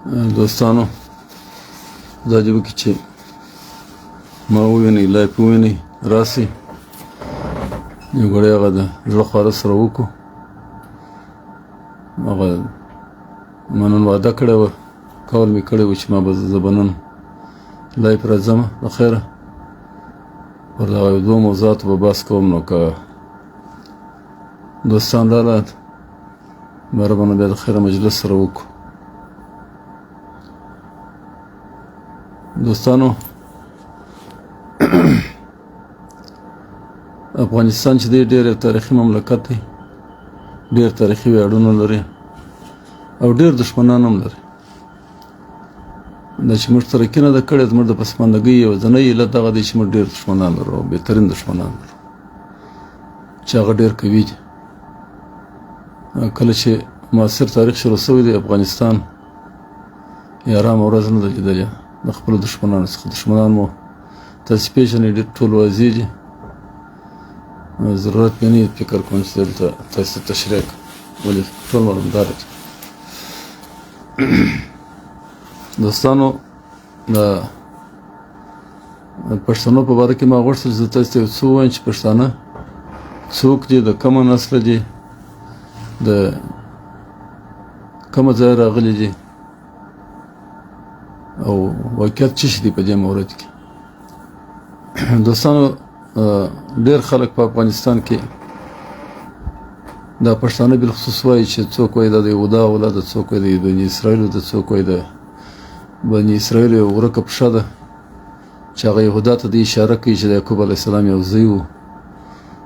دوستانو دا دې وکړي چې ما ووینئ، live ووینئ، راسئ یو ګړی هغه د زړه خواره سره وکړو. هغه ما نن وعده کړې وه، قول مې کړی و چې ما به زه به نن live راځم د خیره، پر دغه یو دوو موضوعاتو به بحث کوم. نو که دوستان راغله مهربانه بیا د خیره مجلس سره وکړو. دوستانو افغانستان چې دی ډېر یو تاریخي مملکت دی، ډېر تاریخي ویاړونه لري او ډېر دښمنان هم لري. دا چې موږ ترقي نه ده کړې زموږ د پسماندګۍ یوازنی علت دغه دی چې موږ ډېر دښمنان لرو او بهترین دښمنان لرو چې هغه ډېر قوي دي. کله چې معاصر تاریخ شروع شوی دی افغانستان یې ارامه ورځ نه ده لیدلې د خپلو دښمنانو څخه. دښمنان مو تاسې پېژنئ، ډېر ټول واضح دي، ضرورت مې نه فکر کوم چې دلته تاسې ته تشریح کړم، ولې ټول معلومداره دي. دوستانو د پښتنو په باره کې ما غوښتل چې زه تاسې ته یو څه ووایم چې پښتانه څوک دي، د کومه نسله دي، د کومه ځایه راغلي دي او واقعیت څه شي دی په دې مورد کې. دوستانو ډېر خلک په افغانستان کې دا پښتانه بالخصوص وایي چې څوک وایي دا د یهودا اولاد ده، څوک وایي د بني اسرائیلو ده، څوک وایي د بني اسرائیلو یو ورکه پښه ده چې هغه یهودا ته دی اشاره کوي چې د یعقوب علیه السلام یو زوی و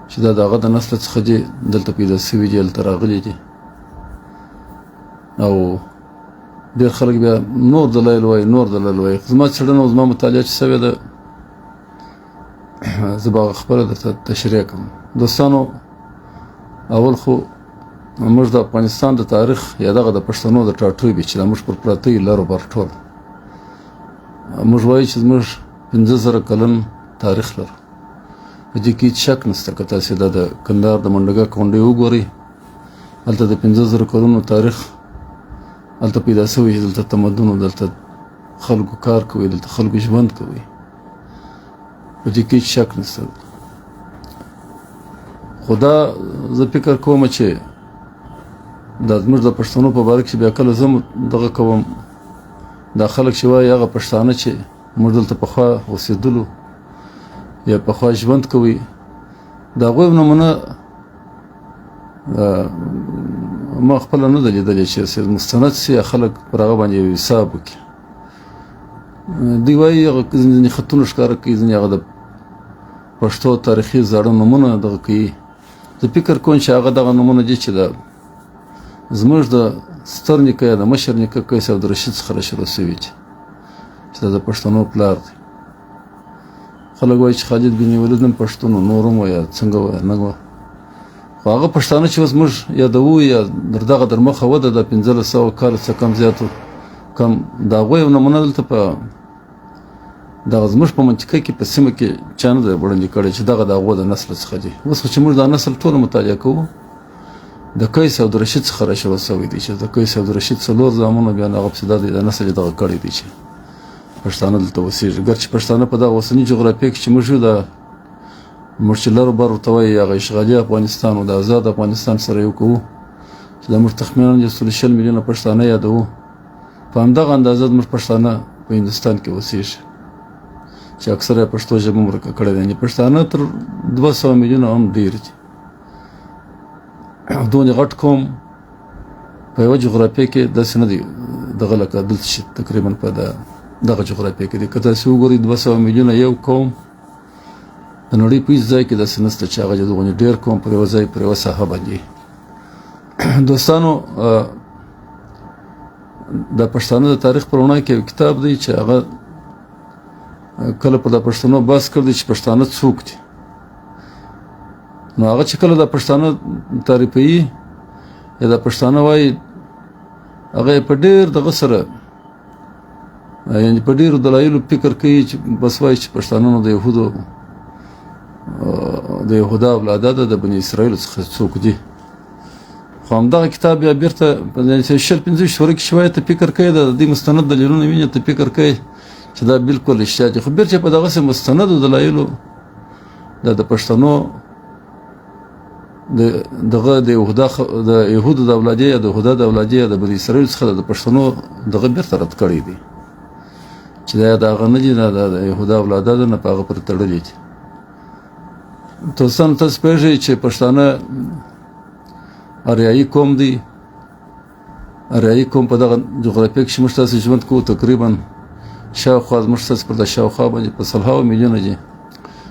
چې دا د هغه د نسل څخه دي دلته پیدا سوي دي، هلته راغلي دي. او ډېر خلک بیا نور دلایل وایي، نور دلایل وایي. زما څېړنه او زما مطالعه چې سوې ده زه به هغه خپله درته تشریح کړم. دوستانو اول خو موږ د افغانستان د تاریخ یا دغه د پښتنو د ټاټوبي چې دا موږ پر پراته یو لرو بر ټول موږ وایو چې زموږ 5000 کلن تاریخ لرو، په دې کې هېڅ شک نشته. که تاسې دا د کندهار د منډګک غونډۍ وګورئ، هلته د 5000 کلونو تاریخ هلته پیدا شوی چې دلته تمدن و، دلته خلکو کار کوي، دلته خلکو ژوند کوي، په دې کې هېڅ شک نشته. خو دا زه فکر کوم چې دا زموږ د پښتنو په باره کې بیا کله زه دغه کوم، دا خلک چې وایي هغه پښتانه چې موږ دلته پخوا اوسېدلو یا پخوا ژوند کوي، د هغوی نمونه ما خپله نه ده لیدلې چې مستند سي یا خلک پر هغه باندې یو حساب وکړي. دوی وایي هغه ځینې خطونه ښکاره کوي، ځینې هغه د پښتو تاریخي زاړه نومونه دغه کوي. زه فکر کوم چې هغه دغه نومونه دي چې د زموږ د ستر نیکه یا د مشر نیکه قیس عبدالرشید څخه را شروع شوي دي چې دا د پښتنو پلار دی. خلک وایي چې خالد بن ولید هم پښتون و، نور هم وایي څنګه وایي نه وایي، خو هغه پښتانه چې اوس موږ یادوو یا در دغه در مخه وده د 1500 کاله څه کم زیات کم د هغوی یو نمونه دلته په دغه زموږ په منطقه کې په سیمه کې چا نه دی وړاندې کړی چې دغه د هغو د نسل څخه دي. اوس خو چې موږ دا نسل ټوله مطالعه کوو د قیس عبدالرشید څخه را شروع شوی دی چې د قیس عبدالرشید څلور زامنو بیا هغه پسې دا د نسل یې دغه کړی دی چې پښتانه دلته اوسېږي. ګر چې پښتانه په دغه اوسني جغرافیه کې چې موږ یو دا موږ چې لر بر ورته وایي هغه اشغالي افغانستان او د ازاد افغانستان سره یو کوو چې دا موږ تخمینا یو سل شل میلیونه پښتانه یادوو، په همدغه اندازه زموږ پښتانه په هندوستان کې اوسېږي چې اکثره یې پښتو ژبه هم ورکه کړې ده. یعنې پښتانه تر 200 میلیونه هم ډېر دي. دونه غټ قوم په یوه جغرافیه کې داسې نه دی دغه لکه دلته چې تقریبا په دغه جغرافیه کې دی. که تاسې وګورئ 200 میلیونه یو قوم د نړۍ په هېڅ ځای کې داسې نشته چې هغه دغونې ډېر قوم پر یوه ځای پر یوه ساحه باندې. دوستانو د پښتانه د تاریخ په رڼا کې یو کتاب دی چې هغه کله په د پښتنو بحث کړی دی چې پښتانه څوک دي. نو هغه چې کله د پښتانه تعریفوي یا د پښتانه وایي هغه یې په ډېر دغه سره یعنې په ډېرو دلایلو فکر کوي چې بس وایي چې پښتانه نو د یهودو د یهودا اولاده ده، د بني اسرائیلو څخه څوک دي. خو خو همدغه کتاب بیا بیرته په 20 25 ورقې چې وایي ته فکر کوې، د دې مستند دلیلونه وینې، ته فکر کوې چې دا بالکل رښتیا دي، خو بیرته په دغسې مستندو دلایلو دا د پښتنو د دغه د یهودا د یهودو د اولادې یا د یهودا د اولادې یا د بني اسرائیل څخه د پښتنو دغه بیرته رد کړی دی چې دا د هغه نه دي، نه د یهودا اولاده ده، نه په هغه پورې تړلي دي. دوستان، تاسو پوهېږئ چې پښتانه اریایي قوم دی. اریایي قوم په دغه جغرافیه کې چې موږ تاسو ژوند کوو، تقریبا شاوخوا زموږ ستاسو پر د شاوخوا باندې په سلهاوو میلیونه دي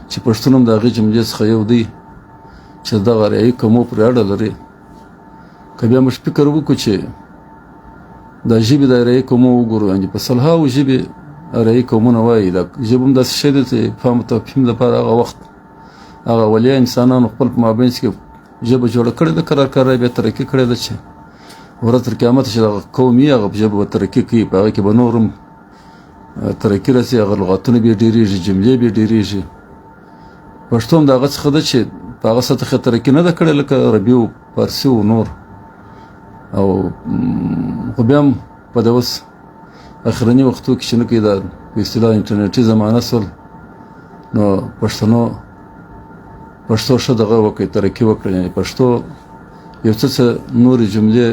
چې پښتون هم د هغې جملې څخه یو دی چې دغه اریایي قومو پورې اړه لري. که بیا موږ فکر وکړو چې دا ژبې د اریایي قومو وګورو، یعنې په سلهاوو ژبې اریایي قومونه وایي. دا ژبه هم داسې شی دی چې فهم او تفهیم لپاره هغه وخت هغه ولیا انسانانو خپل په مابین کې ژبه جوړه کړې ده، کرار کرار بیا ترقي کړې ده چې ورځ تر قیامته چې دغه قوم یې هغه ژبه به ترقي کوي، په هغه کې به نور هم ترقي رسي، هغه لغاتونه به ډېرېږي، جملې به ډېرېږي. پښتو هم د هغه څخه ده چې په هغه سطح ترقي نه ده کړې لکه عربي او فارسي او نور، او خو بیا هم په د اوس اخرني وختو کې چې نه کوي دا په اصطلاح انټرنیټي زمانه سول، نو پښتنو پښتو ښه دغه وکړي، ترقي وکړه، یعنې پښتو یو څه څه نورې جملې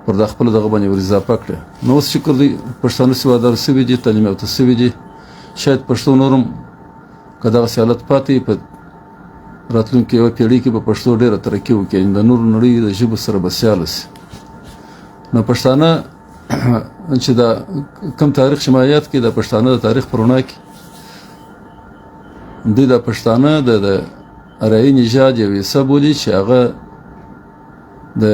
پر د خپل دغه باندې ور اضافه کړې. نو اوس شکر دی پښتانه سوادار سوي دي، تعلیم یافته سوي دي. شاید پښتو نورم که دغسې حالت پاتې په راتلونکې یوه پیړۍ کې به پښتو ډېره ترقي وکړي، یعنې د نورو نړۍ د ژبو سره به سیاله سي. نو پښتانه چې دا کم تاریخ چې ما یاد کړي، د پښتانه د تاریخ په رڼا کې دوی د پښتانه د اریایي نژاد یو حصه بولي چې هغه د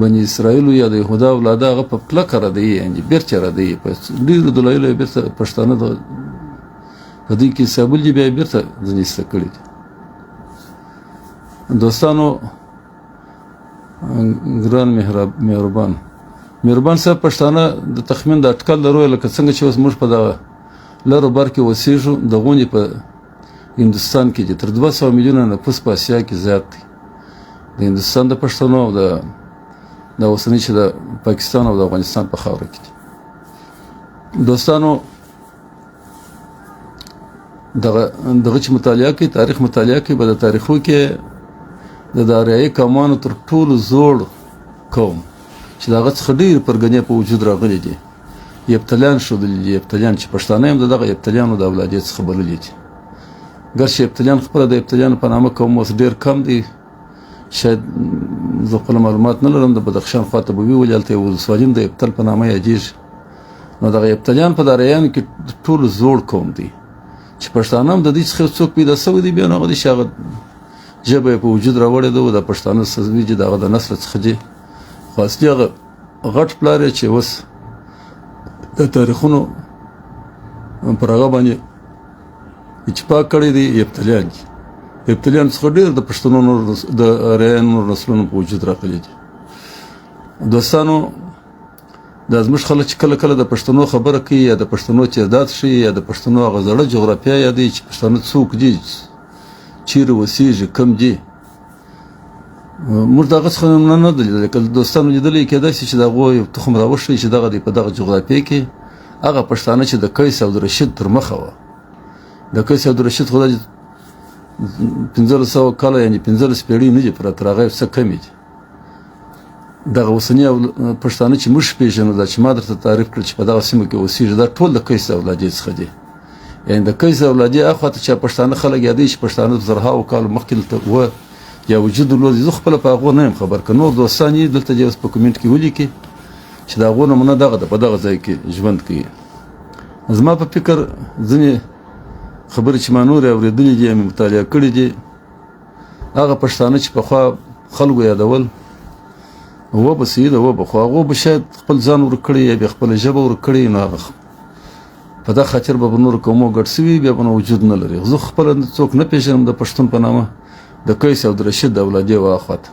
بني اسرائیلو یا د یهودا اولاده هغه په کلکه ردوي، یعنې بیرته ردوي په ډېرو دلایلو یې بیرته پښتانه په دوی کې حسابول دي، بیا یې بیرته ځینې ایسته کړي دي. دوستانو، ګران مهربان مهربان صاحب، پښتانه د تخمین د اټکل لرو، لکه څنګه چې اوس موږ په دغه لرو بر کې اوسېږو، د غونې په هندوستان کې دي تر 200 میلیونه نفوس په اسیا کې زیات دی. د هندوستان د پښتنو او د اوسني چې د پاکستان او د افغانستان په خاوره کې دي. دوستانو، دغه دغه چې مطالعه کوي، تاریخ مطالعه کوي، به د تاریخو کې د اریایي قومانو تر ټولو زوړ قوم چې د هغه څخه ډېر پرګنې په وجود راغلي دي، یپتلیان ښودلي دي. یپتلیان چې پښتانه هم د دغه یپتلیانو د اولادې څخه بللي دي. ګرچې یپتلیان خپله د یپتلیانو په نامه قوم اوس ډېر کم دی، شاید زه خپله معلومات نه لرم، د بدخشان خواته به وي، ولې هلته یو ولسوالي هم د یپتل په نامه یادېږي. نو دغه یپتلیان په داریانو کې ټولو زوړ قوم دی چې پښتانه هم د دوی څخه څوک پیدا سوی دی، بیا نو هغه دی چې هغه ژبه یې په وجود راوړې ده او د پښتانه څه دي، د هغه د نسل څخه دي. خو اصلي هغه غټ پلار یې چې اوس د تاریخونو پر هغه باندې اتفاق کړی دی، یپتلیان دي. یپتلیان څخه ډېر د پښتنو نور د اریایانو نور نسلونو په وجود راغلي دي. دوستانو، دا زموږ خلک چې کله کله د پښتنو خبره کوي یا د پښتنو تعداد ښيي یا د پښتنو هغه زړه جغرافیا یادوي چې پښتانه څوک دي، چیرې اوسېږي، کم دي، موږ د هغه څخه نمونه نه ده لیدلې. که دوستانو لیدلی کېدای شي چې د هغو یو تخم راوښيي چې دغه دی په دغه جغرافیه کې هغه پښتانه چې د قیس او د رشید تر مخه وه. د قیس او د رشید خو دا 1500 کاله، یعنې 15 پېړۍ نه دي پوره، تر هغه یو څه کمې دي. دغه اوسني پښتانه چې موږ پېژنو، دا چې ما درته تعریف کړل چې په دغه سیمه کې اوسېږي، دا ټول د قیس د اولادې څخه دي. یعنې د قیس د اولادې اخوا ته چې پښتانه خلک یادوي چې پښتانه زرهاوو کالو مخکې دلته وه یا وجود درلود، زه خپله په هغو نه یم خبر. که نور دوستان یې دلته دې اوس په کمنټ کې ولیکي چې د هغو نمونه دغه ده، په دغه ځای کې ژوند کوي. زما په فکر ځینې خبرې چې ما نورې اورېدلې دي، مې مطالعه کړې دي، هغه پښتانه چې پخوا خلکو یادول وه به صحیح ده، وه به، خو هغو به شاید خپل ځان ورک کړي یا بیا خپله ژبه ورک کړي، نو هغه په دا خاطر به په نورو قومو ګډ سوي، بیا به نو وجود نه لري. زه خپله څوک نه پېژنم د پښتون په نامه د قیس او د رشید د اولادې وه اخوا ته.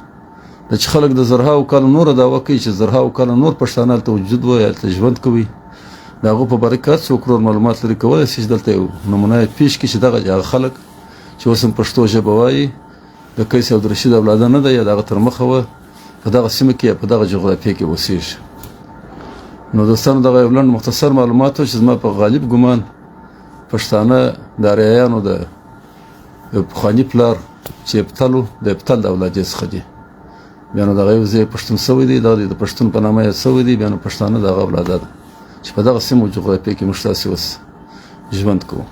د چې خلک د زرهاوو کالو نوره دعوه کوي چې زرهاوو کاله نور پښتانه هلته وجود وه یا هلته ژوند کوي، د هغو په باره کې هر څوک ورور معلومات لري کولی شي چې دلته یو نمونه یې پیش کړي چې دغه هغه خلک چې اوس هم پښتو ژبه وایي د قیس او د رشید اولاده نه ده یا د هغه تر مخه وه، په دغه سیمه کې په دغه جغرافیه کې اوسېږي. نو دوستانو، دغه یو لنډ مختصر معلومات و چې زما په غالب ګمان پښتانه د آریایانو د یو پخواني پلار چې ابتل و، د ابتل د اولادې څخه دي. بیا نو دغه یو ځای پښتون سوی دی، دا د پښتون په نامه یاد سوی دی. بیا نو پښتانه د هغه اولاده ده چې په دغه سیمو جغرافیه کې موږ تاسې اوس ژوند کوو.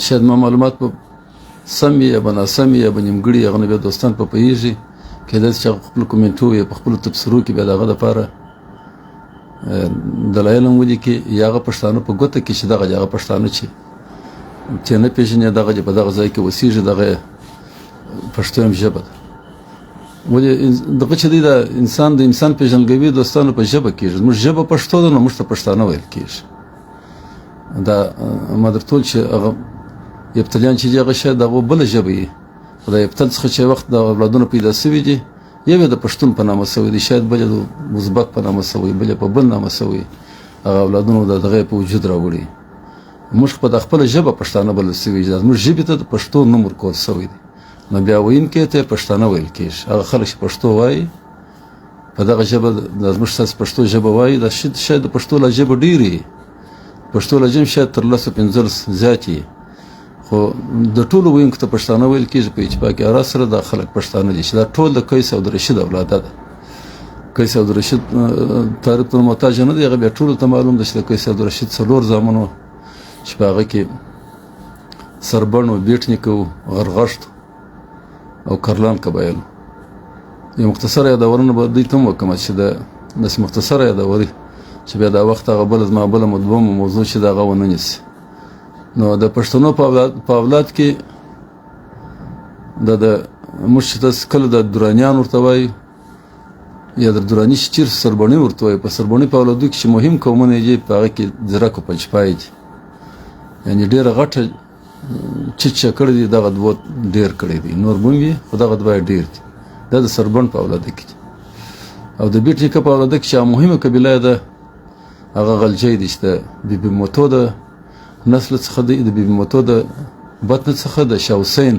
شاید ما معلومات په سم وي یا به ناسم وي یا به نیمګړي، هغه نو بیا دوستان په پوهېږي. کېدای شي چې هغه خپلو کومنټو یا په خپلو تبصرو کې بیا د هغه دپاره دلایل هم ولیکي، یا هغه پښتانه په ګوته کې چې دغه دي هغه پښتانه چې چې نه پېژني، دغه دي په دغه ځای کې اوسېږي، دغه پښتو هم ژبه ده. ولې دغه چې دی د انسان د انسان پېژندګلوي دوستانو په ژبه کېږي. زموږ ژبه پښتو ده، نو موږ ته پښتانه ویل کېږي. دا ما درته وویل چې هغه یپتلیان چې دي هغه شاید د هغو بله ژبه وي، خو د یپتل څخه چې وخت د اولادونه پیدا سوي دي، یو یې د پښتون په نامه سوی دی، شاید بل یې د ازبک په نامه سوی، بل یې په بل نامه سوی، هغه اولادونه د دغه په وجود راوړي. موږ په د خپله ژبه پښتانه بلل سوي دي، زموږ ژبې ته د پښتو نوم ورکول سوی دی، نو بیا ویونکي ته پښتانه ویل کېږي. هغه خلک چې پښتو وایي په دغه ژبه، د زموږ ستاسې پښتو ژبه وایي، دا شاید د پښتو لا ژبه ډېرې، پښتو لهجې هم شاید تر لسو پنځلس زیاتې، خو د ټولو ویونکو ته پښتانه ویل کېږي. په اتفاق آرا سره دا خلک پښتانه دي چې دا ټول د قیس او د رشید اولاده ده. قیس او د رشید تعریف ته محتاج نه دی، هغه بیا ټولو ته معلوم ده چې د قیس او د رشید څلور زامن وو چې په هغه کې سربڼ و، بیټ نیکه و، غرغښت او کرلان قبایل. یو مختصره یادونه به دوی ته هم وکړم چې د داسې مختصره یادوري چې بیا دا وخت هغه بله زما بله دومه موضوع چې د هغه ونه نیسي. نو د پښتنو په اولاد کې د موږ چې تاسو کله د درانیان ورته وایو یا د دراني چې چېرته سربڼي ورته وایو، په سربڼي په اولادو کې چې مهم قومونه دي په هغه کې ځیرک او پنجپای دي، یعنې ډېره غټه چیچ یې کړی دی، دغه دوه ډېر کړی دی، نور هم وي خو دغه دوه یې ډېر دي. دا د سربڼ په اولاده کې دي. او د بیټ نیکه په اولاده کې چې مهمه قبیله ده هغه غلجی دی چې د بي بي موتو د نسل څخه دی، د بي بي موتو د بطن څخه د شاه حسین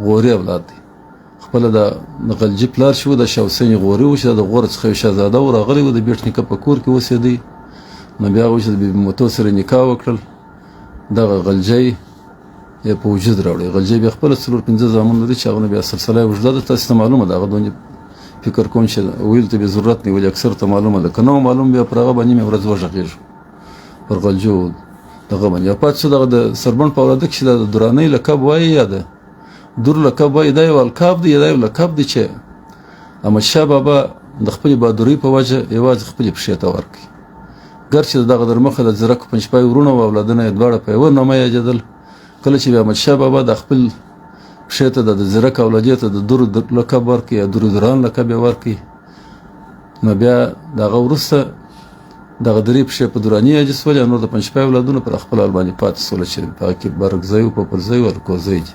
غوري اولاد دی. خپله د غلجي پلار چې و د شاه حسین غوري و، چې د غور څخه یو شهزاده و، راغلی و، د بیټ نیکه په کور کې اوسېدی. نو بیا هغوی چې د بي بي موتو سره نکاح وکړل، دغه غلجی یې په وجود راوړی. غلجی بیا خپله څلور پنځه زامن لري چې هغه بیا سلسله یې اوږده ده، تاسې ته معلومه ده، هغه دونې فکر کوم چې ویلو ته بیا ضرورت نه وي، ولې اکثر ته معلومه ده، که نه معلوم بیا پر هغه باندې مې ورځ وغږېږو پر غلجو دغه باندې. او پاتې شو دغه د سربڼ په اولاده کې چې د درانۍ لقب وایي یا د دور لقب وایي، دا یو القاب دی، دا یو لقب دی چې احمدشاه بابا د خپلې بهادرۍ په وجه یوازې خپلې پښې ته ورکړي. ګر چې دغه در مخه د ځیرک پنجپای وروڼه او اولادونه یې دواړه په یوه نامه یادېدل، کله چې بیا احمدشاه بابا د خپل پښې ته د ځیرک اولادې ته د دور لقب ورکړي یا دور دران لقب یې ورکړي، نو بیا د هغه وروسته دغه درې پښې په دراني یادې سولې او نور د پنجپای اولادونه پر خپل حال باندې پاتې سول چې په هغه کې برکزی او پپرزی او الکوزی دي.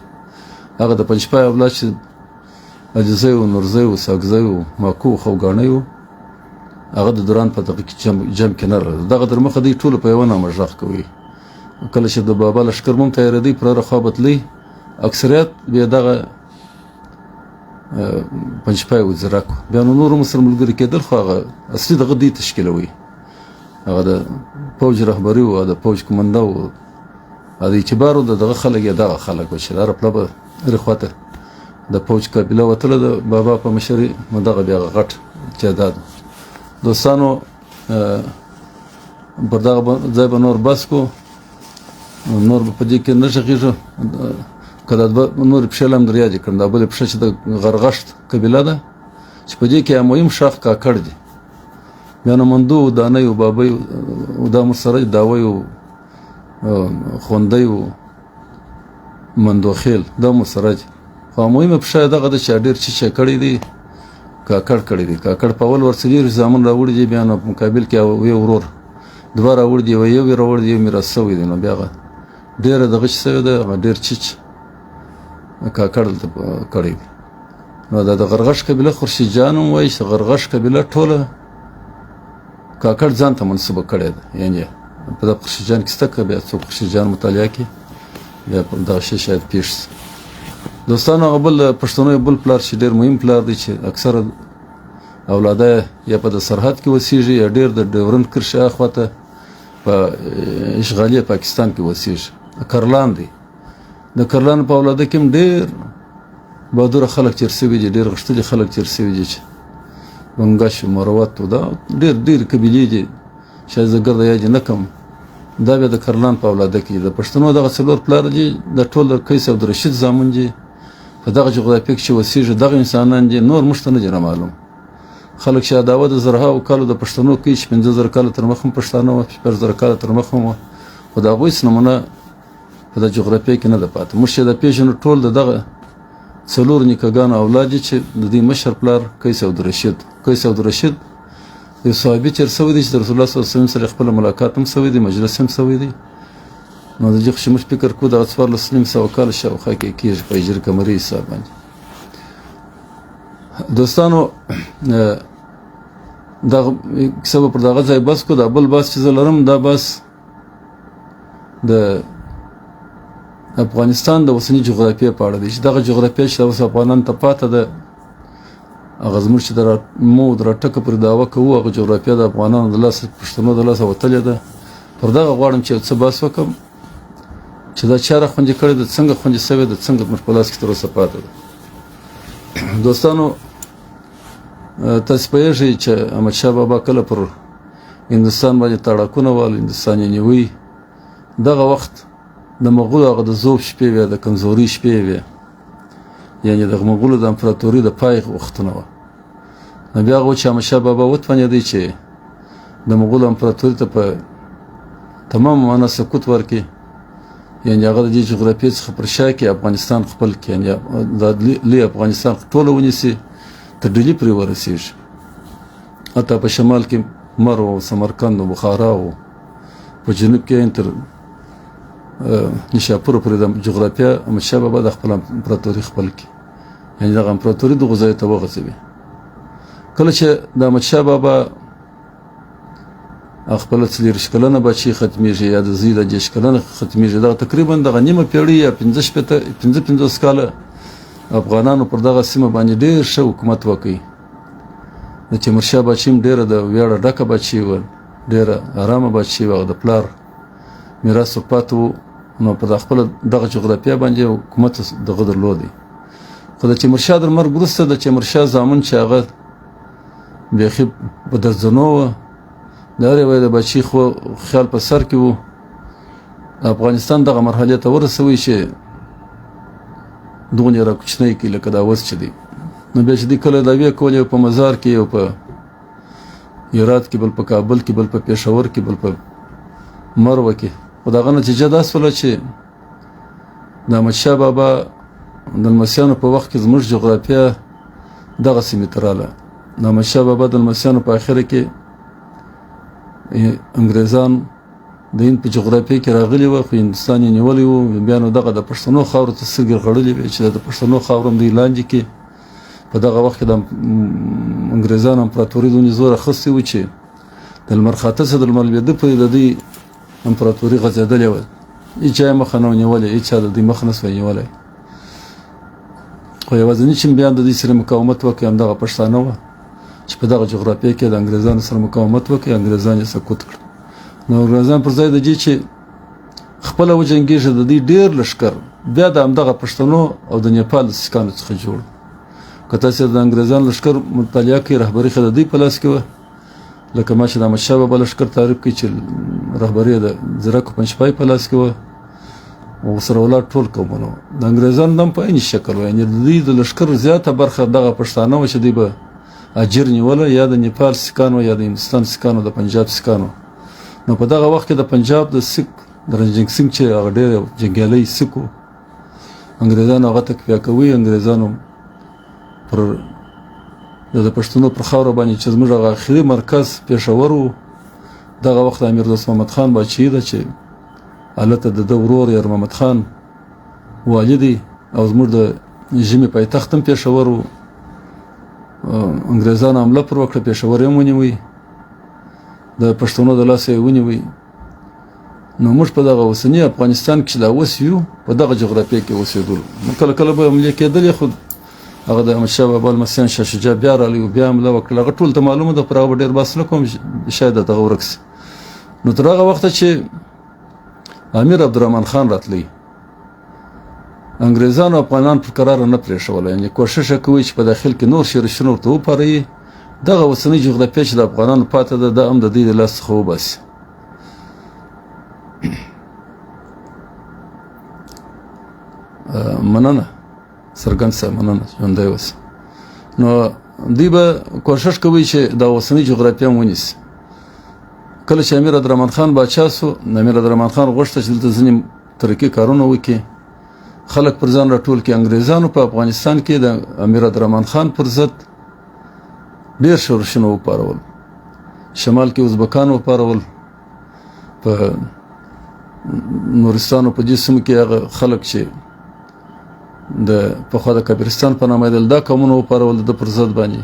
هغه د پنجپای اولاد چې عزیزی و، نورزی و، ساکزی و، ماکو و، خوګاڼی و، هغه د دوران په دغه کې جم کې نه راغله. دغه در مخه دوی ټولو په یوه نامه غږ کوي. کله چې د بابا لښکر مونږ تیارېدی پر هره خوا به تلی، اکثریت بیا دغه پنجپای و ځیرک و. بیا نو نور هم سره ملګري کېدل، خو هغه اصلي دغه دوی تشکیلوي، هغه د پوج رهبري و، د پوج کومنده و، د اعتبار د دغه خلک یې دغه خلک و چې هره پله به هرې خوا ته د پوج قبیله وتله د بابا په مشرۍ، نو دغه بیا غټ تعداد. دوستانو پر دغه ځای به نور بس کو، نور به په دې کې نه غږېږو. که دا دوه نورې پښې لا هم در یادې کړم، دا بلې پښه چې د غرغښت قبیله ده چې په دې کې مهم ښاخ کاکړ دی، بیا نو مندو و، دانۍ و، بابۍ و، دا مو سره داوی و، خوندی و، مندوخیل، دا مو سره دي. خو مهمه پښه یې دغه ده چې ډېر چیچ یې کړی دی، کاکړ کړی دی. کاکړ په اول ورڅلېر زامن راوړي دي، بیا نو په مقابل کې یو ورور دوه راوړي دي، یو یې راوړي دی، یو میراث سوی دی. نو بیا هغه ډېره دغه چې سوې ده، هغه ډېر چیچ کاکړ دلته کړی دی. نو دا د غرغښ قبیله خورشید جان هم وایي چې غرغښ قبیله ټوله کاکړ ځان ته منسوبه کړې ده، یعنې په دغه خورشید جان کې شته، که بیا څوک خورشید جان مطالعه کړي بیا په دغه شی شاید پېښ شي. دوستانو هغه بل پښتنو یو بل پلار چې ډېر مهم پلار دی چې اکثره اولاده یا په د سرحد کې وسیږي یا ډېر د ډیورنډ کرښې اخوا ته په اشغالي پاکستان کې وسیږي، کرلان دی. د کرلان په اولاده کې هم ډېر بهادره خلک تېر شوي دي، ډېر غښتلي خلک تېر شوي دي چې بنګش، مروت او دا ډېر ډېر قبیلې دي، شاید زه ګرده یاد یې نه کړم. دا بیا د کرلان په اولاده کې د پښتنو دغه څلور پلار دي، د ټول د قیس او د رشید زامن دي. په دغه جغرافیه کې چې وسیږي دغه انسانان دي، نور موږ ته نه دي رامعلوم. خلک چې عداوه د زرهاوو کالو د پښتنو کوي چې 5000 کاله تر مخ هم پښتانه وه، 6000 کاله تر مخ هم وه، خو د هغوی هېڅ نمونه په د جغرافیه کې نه ده پاتې. موږ چې دا پېژنو ټول د دغه څلور نیکهګانو اولاد دي چې د دوی مشر پلار قیس عبدالرشید، قیس عبدالرشید یو صحابي تېر شوی دی چې د رسول الله صلی الله علیه وسلم سره خپل ملاقات هم شوی دی، مجلس هم شوی دی. نو د دې خو چې موږ فکر کوو دغه 1450 کاله شاوخوا کې کېږي په هجري قمري حساب باندې. دوستانو دغه کیسه به پر دغه ځای بس کړو. دا بل بحث چې زه لرم دا بحث د افغانستان د اوسني جغرافیې په اړه دی چې دغه جغرافیه چې اوس افغانان ته پاته ده، هغه زموږ چې د مو د راټکه پر دعوه کوو هغه جغرافیه د افغانانو د لاسه، پښتنو د لاسه وتلې ده. پر دغه غواړم چې یو څه بحث وکړم چې دا چا را خوندي کړې ده، څنګه خوندي شوې ده، څنګه زموږ په لاس کې تر اوسه پاته ده. دوستانو تاسو پوهېږئ چې احمدشاه بابا کله پر هندوستان باندې تاړاکونه وال، هندوستان یې نیوی، دغه وخت د مغولو هغه د ذوب شپې وې، د کمزوري شپې وې، یعنې د مغولو د امپراتوري د پای وختونه وه. نو بیا هغه چې احمدشاه بابا وتوانېدی چې د مغولو امپراتوري ته په تمام معنا سکوت ورکړي، یعنې هغه د دې جغرافیې څخه پر شا کې افغانستان خپل کړي، یعنې د لوی افغانستان ټوله ونیسي، تر ډیلي پرې ورسېږي. حتی په شمال کې مرو او سمرقند او بخارا او په جنوب کې تر نیشاپور پورې د جغرافیه احمدشاه بابا د خپل امپراتوري خپل کړي، یعنې دغه امپراتوري دغو ځای ته وغځوي. کله چې د احمدشاه بابا خپله 34 کلنه بچي ختمېږي یا د زوی د 30 کلنه ختمېږي، دغه تقریبا دغه نیمه پېړۍ یا 55 کاله افغانانو پر دغه سیمه باندې ډېر ښه حکومت وکړي. د تیمورشاه بچي هم ډېره د ویاړه ډکه بچي وه، ډېره ارامه بچي وه، د پلار میراث ورپاته و، نو پر خپله دغه جغرافیه باندې حکومت دغه درلودی. خو د تیمورشاه تر مرګ وروسته د تیمورشاه زامن چې هغه بیخي په درځنو وه، د هر یوه د بچي خو خیال په سر کې و، افغانستان دغه مرحلې ته ورسوي چې دغونې را کوچنی کړي لکه دا اوس چې دی. نو بیا چې دوی کله دعوې کولې، یو په مزار کې، یو په هرات کې، بل په کابل کې، بل په پېښور کې، بل په مروه کې، خو د هغه نتیجه دا سوله چې د احمدشاه بابا د لمسیانو په وخت کې زموږ جغرافیه دغه سیمې ته راله. د احمدشاه بابا د لمسیانو په اخره کې انګریزان د هند په جغرافیه کې راغلي وه، خو هندوستان یې نیولی و. بیا نو دغه د پښتنو خاورو ته سترګې غړلې وې چې د پښتنو خاوره هم دوی لاندې کې. په دغه وخت کې د انګریزانو امپراتوري دونې زور اخیستی و چې د لمر خاته څخه د لمر لوېده پورې د دوی امپراتوري غځېدلې وه. هېچا یې مخه نه وه نیولې، هېچا د دوی مخه نه سوای نیولی. خو یوازني چې بیا د دوی سره مقاومت وکړي همدغه پښتانه وه چې په دغه جغرافیه کې د انګریزانو سره مقاومت وکړي، انګریزان یې سقوط کړ. نو انګریزان پر ځای د دې چې خپله وجنګېږي، د دوی ډېر لښکر بیا د همدغه پښتنو او د نیپال د سیکانو څخه جوړ. که تاسې د انګریزانو لښکر مطالعه کوئ، رهبري خو د دوی په لاس کې وه. لکه ما چې د احمدشاه بابا لښکر تعریف کړي چې رهبري یې د ځیرک پنجپای په لاس کې وه او سره ولاړ ټول قومونه وو. د انګریزانو دم په عین شکل وه، یعنې د دوی د لښکر زیاته برخه دغه پښتانه وه چې دوی به اجیر نیوله، یا د نیپال سیکانو، یا د هندوستان سیکانو، د پنجاب سیکانو. نو په دغه وخت کې د پنجاب د سیک د رنجینګ سینګ چې هغه ډېر جنګیالی سیک و، انګریزانو هغه تقویه کوي. انګریزانو پر د پښتنو پر خاوره باندې چې زموږ هغه اخري مرکز پېښور و، دغه وخت امیر دوست محمد خان باچهي ده چې هلته د ده ورور یار محمد خان والي دی او زموږ د ژمي پایتخت هم پېښور و. انګریزانو حمله پر وکړه، پېښور یې هم ونیوی، د پښتنو د لاسه یې ونیوی. نو موږ په دغه اوسني افغانستان کې چې دا اوس یو، په دغه جغرافیه کې اوسېدلو. نو کله کله به حملې کېدلې، خو هغه د احمدشاه بابا لمسیان شاه شجاع بیا راغلی او بیا حمله وکړه. هغه ټول ته معلومه ده، پر هغه به ډېر بحث نه کوم، شاید دغه ورک سي. نو تر هغه وخته چې امیر عبدالرحمن خان راتلی، انګریزانو افغانان پر قراره نه پرېښول، یعنې کوښښ یې کوي چې په داخل کې نور شورشونه ورته وپاروي. دغه اوسنۍ جغرافیه چې د افغانانو پاتې ده، دا هم د دوی د لاس څخه وباسي. مننه څرګند صاحب، مننه، ژوندی اوسې. نو دوی به کوښښ کوي چې دا اوسنۍ جغرافیه هم ونیسي. کله چې امیر عبدالرحمن خان باچا سو، امیر عبدالرحمن خان غوښته چې دلته ځینې ترقي کارونه وکړي، خلک پر ځان راټول کړي. انګریزانو په افغانستان کې د امیر عبدالرحمن خان پر ضد ډېر شورشونه وپارول. شمال کې ازبکان وپارول، په نورستان او په دې سیمو کې هغه خلک چې د پخوا د کافرستان په نامه یادېدل، دا قومونه وپارول د ده پر ضد باندې.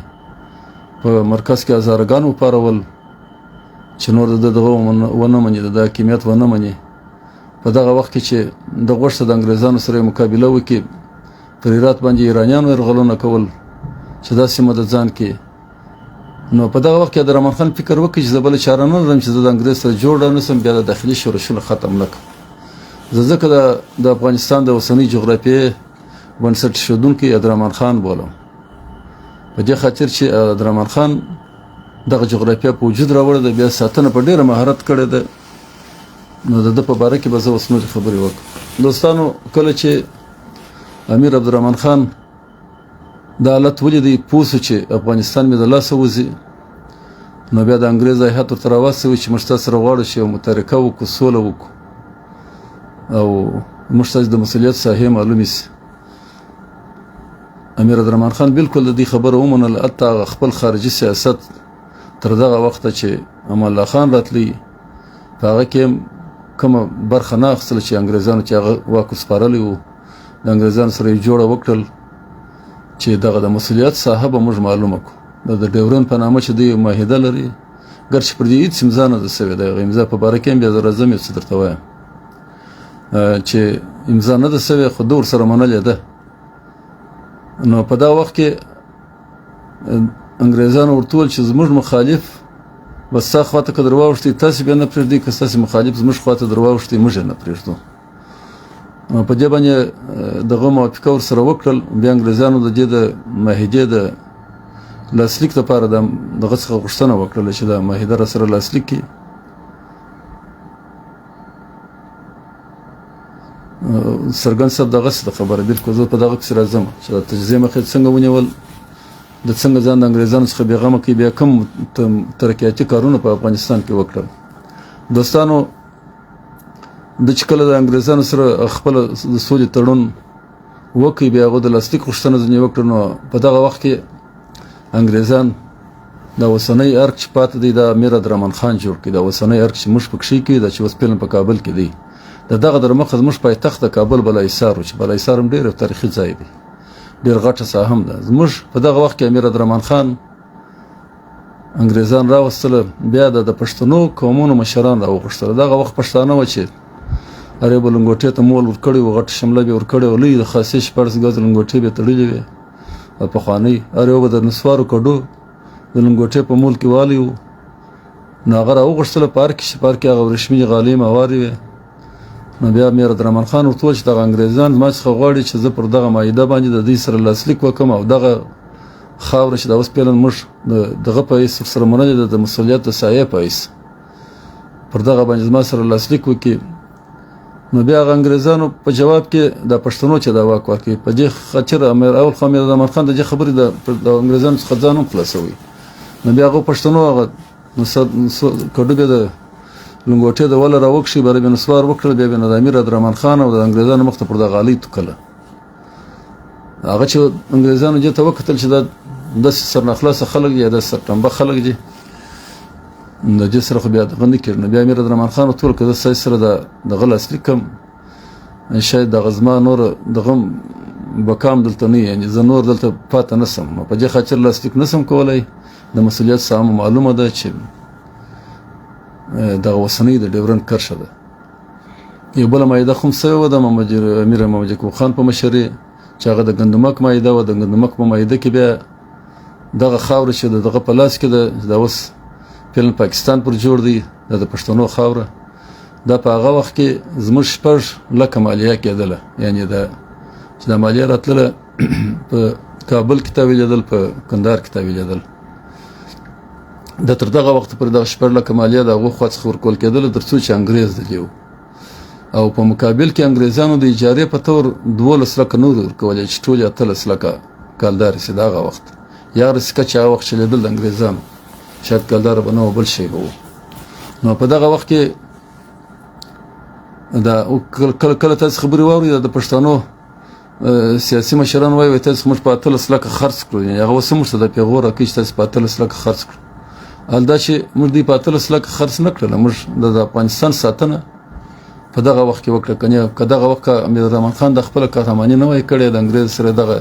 په مرکز کې هزارګان وپارول چې نور د ده دغه ونه مني، د ده حاکمیت ونه مني. په دغه وخت کې چې د غوښته د انګریزانو سره یې مقابله وکړي، پر هرات باندې ایرانیانو یرغلونه کول چې دا سیمه د ځان کې. نو په دغه وخت کې عبدالرحمن خان فکر وکړ چې زه بله چاره نه لرم چې زه د انګریز سره جوړ نه سم، بیا د داخلي شورشونه ختم نه کړم. زه ځکه د افغانستان د اوسنۍ جغرافیې بنسټ ایښودونکی عبدالرحمن خان بولم، په دې خاطر چې عبدالرحمن خان دغه جغرافیه په وجود راوړې ده، بیا ساتنه په ډېره مهارت کړې ده. نو د ده په باره کې به زه اوس نورې خبرې وکړم. دوستانو، کله چې امیر عبدالرحمن خان دا حالت ولیدی، پوه سو چې افغانستان مې د لاسه وځي، نو بیا د انګرېز هیئت ورته راواستوي چې موږ ستاسو سره غواړو چې یو متارکه وکړو، سوله وکړو او موږ ستاسو د مسؤلیت ساحې معلومې سي. امیر عبدالرحمن خان بالکل د دې خبره ومنله. حتی هغه خپل خارجي سیاست تر دغه وخته چې امان الله خان راتلی، په هغه کې هم کومه برخه نه اخیستله چې انګرېزانو چې هغه واک ورسپارلی و، د انګرېزانو سره یې جوړه وکړل چې دغه د مسؤلیت ساحه به موږ معلومه کړو. د ډیورن په نامه چې دوی معاهده لري، ګرچې پر دې هېڅ امضا نه ده سوې، د هغې امضا په باره کې هم بیا زه راځم یو څه درته وایم چې امضا نه ده سوې، خو ده ورسره منلې ده. نو په دا وخت کې انګرېزانو ورته وویل چې زموږ مخالف به ستا خواته که در واوښتي تاسې بیا نه پرېږدئ، که ستاسې مخالف زموږ خواته در واوښتي موږ یې نه پرېږدو. په دې باندې دغه موافقه ورسره وکړل. بیا انګرېزانو د دې د معاهدې د لاسلیک لپاره د دغه څخه غوښتنه وکړله چې دا معاهده را سره لاسلیک کړي. څرګند صاحب دغه څه خبره بالکل زه په دغه پسې راځم چې د تجزیې مخه څنګه ونیول، د څنګه ځان د انګرېزانو څخه بېغمه کړي، بیا کوم ترقیاتي کارونه په افغانستان کې وکړل. دوستانو، د چې کله د انګرېزانو سره خپل د سولې تړون وکړي، بیا هغو د لاسلیک غوښتنه ځینې وکړه. نو په دغه وخت کې انګرېزان دا اوسنی ارګ چې پاتې دی، دا امیر عبدالرحمن خان جوړ کړي. دا اوسنی ارګ چې موږ پکښې کوي، دا چې اوس فعلاً په کابل کې دی، د دغه در مخه زموږ پایتخت د کابل بالاحصار و، چې بالاحصار هم ډېر یو تاریخي ځای دی، ډېر غټه ساحه هم ده. زموږ په دغه وخت کې امیر عبدالرحمن خان انګرېزان راوستله، بیا د پښتنو قومونو مشران راوغوښتل. دغه وخت پښتانه وه چې هر یو به لنګوټې ته مول ورکړی و، غټه شمله به یې ورکړې وه، لوی د خاصې 16 ګزه لنګوټې به یې تړلې وې او پخوانۍ، هر یو به د نسوارو کډو د لنګوټې په مول کې والی و. نو هغه راوغوښتله په ارګ کې، چې په ارګ کې هغه ورېښمینې غالۍ ماوارې وې. نو بیا امیر عبدالرحمن خان ورته وویل چې دغه انګرېزان زما څخه غواړي چې زه پر دغه معاهده باندې د دوی سره لاسلیک وکړم او دغه خاوره چې دا اوس فعلاً موږ د دغه په حیث ورسره منلې ده، د مسؤلیت د ساحې په حیث، پر دغه باندې زما سره لاسلیک وکړي. نو بیا هغه انګرېزانو په جواب کې د پښتنو چې دا واک ورکړي، په دې خاطر امیر اول خو امیر عبدالرحمن خان د دې خبرې د انګرېزانو څخه ځان هم خلاصوي. نو بیا هغو پښتنو هغه کډو بیا د لنګوټې د وله راوکښې، بیا به نسوار وکړل، بیا به د امیر عبدالرحمن خان او د انګرېزانو مخ ته پر دغه غالۍ توکله. هغه چې انګرېزانو دې ته وکتل چې دا داسې سرناخلاصه خلک دي یا داسې سرټمبه خلک دي، د دې سره خو بیا دغه نه کېږي. نو بیا امیر عبدالرحمن خان ورته وویل که زه ستاسې سره دغه لاسلیک کړم، شاید دغه زما نور دغه بقام دلته نه وي، یعنې زه نور دلته پاته نه سم، نو په دې خاطر لاسلیک نه سم کولی. د مسؤلیت ساحه مو معلومه ده چې دغه اوسنۍ د ډیورنډ کرښه ده. یو بله معاهده خو هم سوې وه د محمد امیر محمد یعقوب خان په مشرۍ، چې هغه د ګندمک معاهده وه. د ګندمک په معاهده کې بیا دغه خاوره چې د دغه په لاس کې ده، دا اوس فعلا پاکستان پر جوړ دی، دا د پښتنو خاوره دا په هغه وخت کې زموږ 6 لکه مالیه کېدله. یعنې دا چې دا مالیه راتلله، په کابل کې تحویلېدل، په کندهار کې تحویلېدل. د تر دغه وخت پر دغه 6 لکه مالیه د هغو خوا څخه ورکول کېدله تر څو چې انګرېز دلې و، او په مقابل کې انګرېزانو د اجارې په تور 12 لکه نور ورکولې، چې ټولې 18 لکه کالدارې سي د هغه وخت یا هغه سکه چې هغه وخت چلېدل د انګرېزانو، شاید کالداره به نه و، بل شی به و. نو په دغه وخت کې دا کله کله تاسو خبرې واورئ، د پښتنو سیاسي مشران وایي، تاسو موږ په 18 لکه خرڅ کړو. یعنې هغه اوس موږ ته د پیغور راکوي چې تاسو په 18 لکه خرڅ کړو. حال دا چې موږ دوی په 18 لکه خرڅ نه کړل، موږ د افغانستان ساتنه په دغه وخت کې وکړه. کنه که دغه وخت امیر الرحمن خان د خپل قهرماني نه وای کړې، د انګرېز سره دغه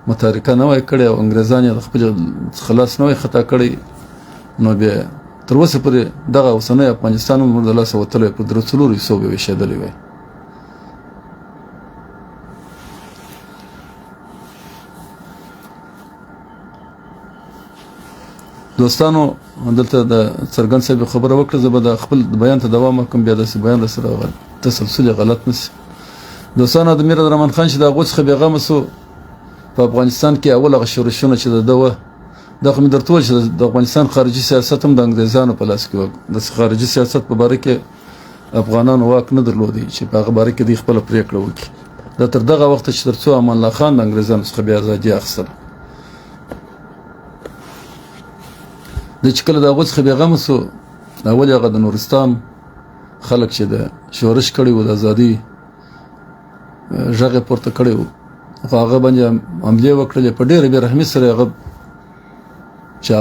متارکه نه وای کړې او انګرېزان یې د خپل خلاص نه وای خطا کړی، نو بیا تر اوسه پورې دغه اوسنی افغانستان هم موږ د لاسه وتلی، په درو څلورو حصو به وېشېدلی وای. دوستانو، دلته د څرګند صاحب خبره وکړه، زه به د خپل بیان ته دوام ورکړم، بیا داسې بیان راسره تسلسل یې غلط نه سي. دوستانو، د میر عبدالرحمن خان چې د هغو څخه بېغمه سو، په افغانستان کې اول هغه شورشونه چې د ده وه، دا خو مې درته وویل چې د افغانستان خارجي سیاست هم د انګریزانو په لاس کې و. د خارجي سیاست په باره کې افغانانو واک نه درلودی چې په هغه باره کې دوی خپله پرېکړه وکړي. دا تر دغه وخته چې تر څو امان الله خان د انګریزانو څخه بیا ازادي اخیستله. د چې کله د هغو څخه بېغمه سو، اول یې هغه د نورستان خلک چې د شورش کړی و، د ازادي غږ یې پورته کړی و، خو هغه باندې حملې وکړلې. په ډېره بېرحمي سره هغه چې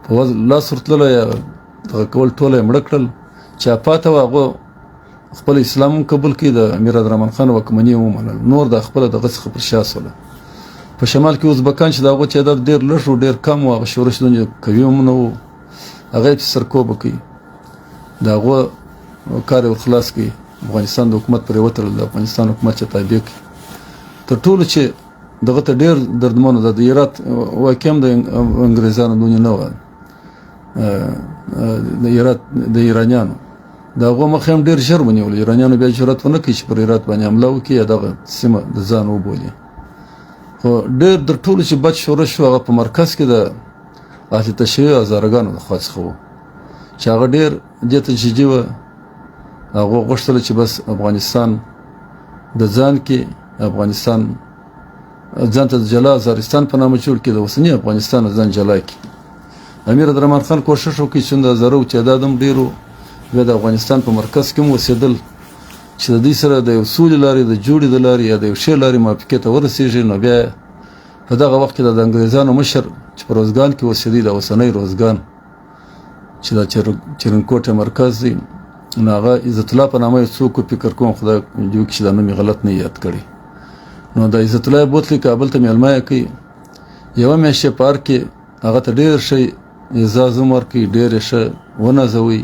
په لاس ورتللی یا دغه کول، ټوله یې مړه کړل. چې پاته وه، هغه خپل اسلام هم قبول کړي، د امیر عبدالرحمن خان واکمني یې ومنل، نور د خپله دغه څخه پر شا سوله. په شمال کې ازبکان چې د هغو تعداد ډېر لږ و، ډېر کم و، هغه شورش دونه قوي هم نه و، هغه یې پسې سرکوبه کوي، د هغو کار یې ورخلاص کړي. افغانستان د حکومت پرې وتړل، د افغانستان حکومت چې تابع کړي. تر ټولو چې دغه ته ډېر دردمن ده، د هرات واقع هم د انګریزانو دونې نه وه، د هرات د ایرانیانو د هغو مخه هم ډېر ژر ونیول. ایرانیانو بیا جرأت ونه کړ چې پر هرات باندې حمله وکړي یا دغه سیمه د ځان وبولي. خو ډېر تر ټولو چې بد شورش شو، هغه په مرکز کې د اهل تشیع هزارګانو د خوا څخه و، چې هغه ډېر دې ته جدي وه. هغه غوښتل چې بس افغانستان د ځان کې، افغانستان ځان ته د جلا هزارستان په نامه جوړ کړي، د اوسني افغانستان ځان جلا کړي. امیر عبدالرحمن خان کوښښ وکړ چې د هزارو تعداد هم ډېر و، بیا د افغانستان په مرکز کې هم اوسېدل، چې د دوی سره د یو سولې لارې، د جوړې د لارې یا د یو ښې لارې موافقې ته ورسېږي. نو بیا په دغه وخت کې د انګریزانو مشر چې په روزګان کې اوسېدی، د اوسنی روزګان چې د چرنکوټ مرکز دی، نو هغه عزت الله په نامه یو څوک، فکر کوم خدای دې وکړي چې دا نوم یې غلط نه یاد کړی، نو د عزت الله بوتلی کابل ته، مېلمه یې کوي. یوه میاشت یې په ارګ کې هغه ته ډېر ښه اعزاز هم ورکوي، ډېر یې ښه ونازوي،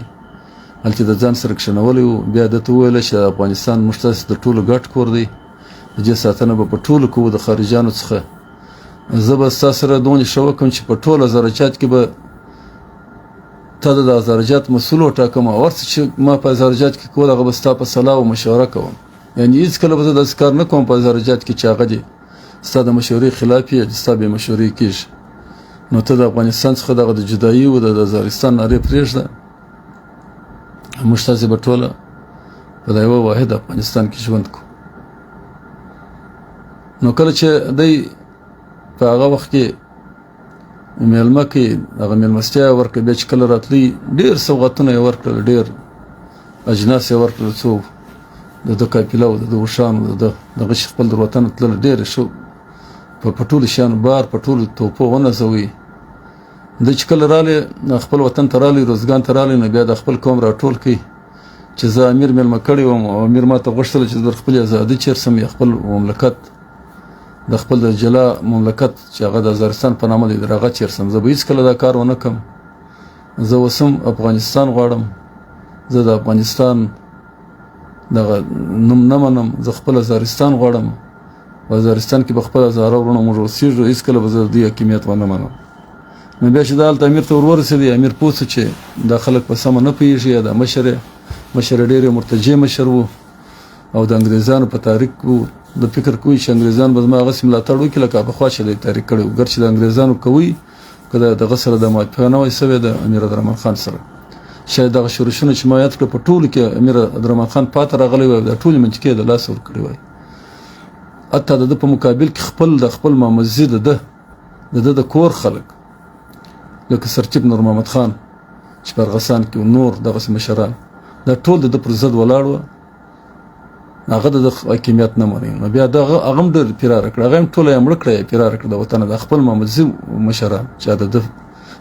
هلته د ځان سره کښېنولی و. بیا ده ته وویل چې افغانستان موږ تاسې د ټولو ګډ کور دی، د دې ساتنه به په ټولو کوو د خارجیانو څخه. زه به ستا سره دونې ښه وکړم چې په ټول هزارجات کې به تا د هزارجات مسؤل وټاکم، او هر څه چې ما په هزارجات کې کول، هغه به ستا په سلا او مشوره کوم. یعنې هېڅکله به زه داسې کار نه کوم په هزارجات کې چې هغه دې ستا د مشورې خلاف یې، ستا بې مشورې کېږي. نو ته د افغانستان څخه دغه د جدایي او د هزارستان نارې پرېږده، موږ تاسې به ټوله په د یوه واحد افغانستان کې ژوند کوو. نو کله چې دی په هغه وخت کې میلمه کې هغه میلمستیا یې ورکړه، بیا چې کله راتلی، ډېر سوغاتونه یې ورکړل، ډېر اجناس یې ورکړل، څو د ده قافله او د ده اوښانو د ده دغه چې خپل در وطن تلل، ډېر ښه په ټولو شیانو بار، په ټولو توپو ونازوي. د چې کله رالی، خپل وطن ته رالی، روزګان ته رالی، نو بیا د خپل قوم راټول کړي چې زه امیر میلمه کړی وم او امیر ما ته غوښتل چې در خپل ازادي چېرسم یا خپل مملکت، د خپل د جلا مملکت چې هغه د هزارستان په نامه دی، در هغه چېرسم. زه به هېڅکله دا کار ونه کړم. زه اوس هم افغانستان غواړم. زه د افغانستان دغه نوم نه منم، زه خپل هزارستان غواړم، په هزارستان کې به خپل هزاره وروڼه موږ اوسېږو، هېڅکله به زه د دوی حاکمیت ونه منم. نو بیا چې دا هلته امیر ته ور ورسېدی، امیر پوه سو چې دا خلک په سمه نه پوهېږي، یا دا مشر یې مشر یې ډېر یو مرتجع مشر و او د انګریزانو په تاریخ و، د فکر کوي چې انګریزان به زما هغسې ملاتړ وکړي لکه پخوا چې دی تاریخ کړی و، ګر چې د انګریزانو کوي که د دغه سره د موافقه نه وای سوې د امیر عبدالرحمن خان سره، شاید دغه شورشونه چې ما یاد کړه په ټولو کې امیر عبدالرحمن خان پاته راغلی وای، دا ټولې منطقې د لاسه ورکړې وای. حتی د ده په مقابل کې خپل د خپل مامزي د ده د ده د کور خلک لکه سرچیپ نور محمد خان چې په ارغسان کې نور دغسې مشران دا ټول د ده پر ضد ولاړ وه، هغه د ده حاکمیت نه مني. نو بیا دغه هغه هم ډېر فراره کړه، هغه هم ټوله یې مړه کړه، یې فراره کړه د وطنه، د خپل مامزي مشران چې د ده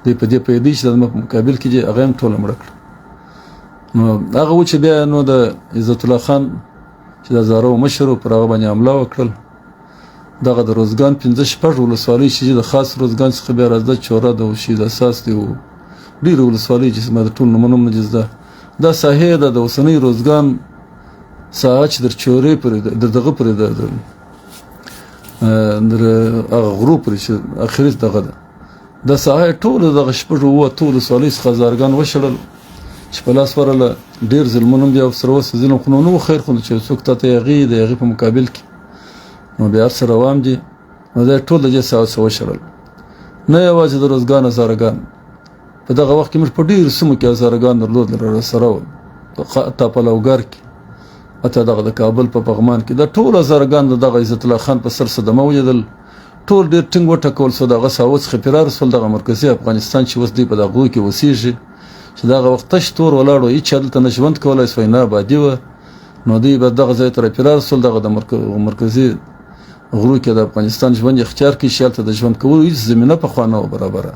دی په دې پوهېدی چې د په مقابل کې دي، هغه هم ټوله مړه کړه. نو هغه و چې بیا نو د عزت الله خان چې د هزارو مشر و پر هغه باندې حمله وکړل. دغه د روزګان پنځه شپږ ولسوالۍ چې د خاص روزګان څخه بیا راځه چوره د شهید اساس دی و ډېرې ولسوالۍ چې زما د ټولو نومونه هم نه دي زده، دا ساحې ده د اوسنۍ روزګان ساحه چې در چورې پورې در دغه پورې ده، در هغه غرو پورې چې اخري دغه ده، دا ساحه یې ټوله دغه شپږو اوو اتو ولسوالۍ څخه هزارګان وشړل چې په لاس ورله. ډېر ظلمونه هم بیا ورسره وسو، ظلم خو نو نه و، خیر خو چې څوک تا ته یاغي د هغې په مقابل کې نو بیا هر څه روان دي. نو دا ټول د دې ساحو څخه وشړل، نه یوازې د روزګان هزارګان. په دغه وخت کې موږ په ډېرو سیمو کې هزارګان درلودل، راسره ول، حتی په لوګر کې، حتی دغه د کابل په پغمان کې، دا ټول هزارګان د دغه عزت الله خان په سر صدمه ولیدل. ټول ډېر ټینګ وټکول سو، دغه ساحو څخه فرار سول. دغه مرکزي افغانستان چې اوس دوی په دغو کې اوسېږي، چې دغه وخت تش تور ولاړ و، هیچا دلته نه ژوند کولای سوی، نه آبادي وه، نو دوی به دغه ځای ته رافرار سول. دغه د مرکزي غرو کې د افغانستان ژوند اختیار کړي چې هلته د ژوند کولو هیڅ زمینه پخوا نه وه برابره.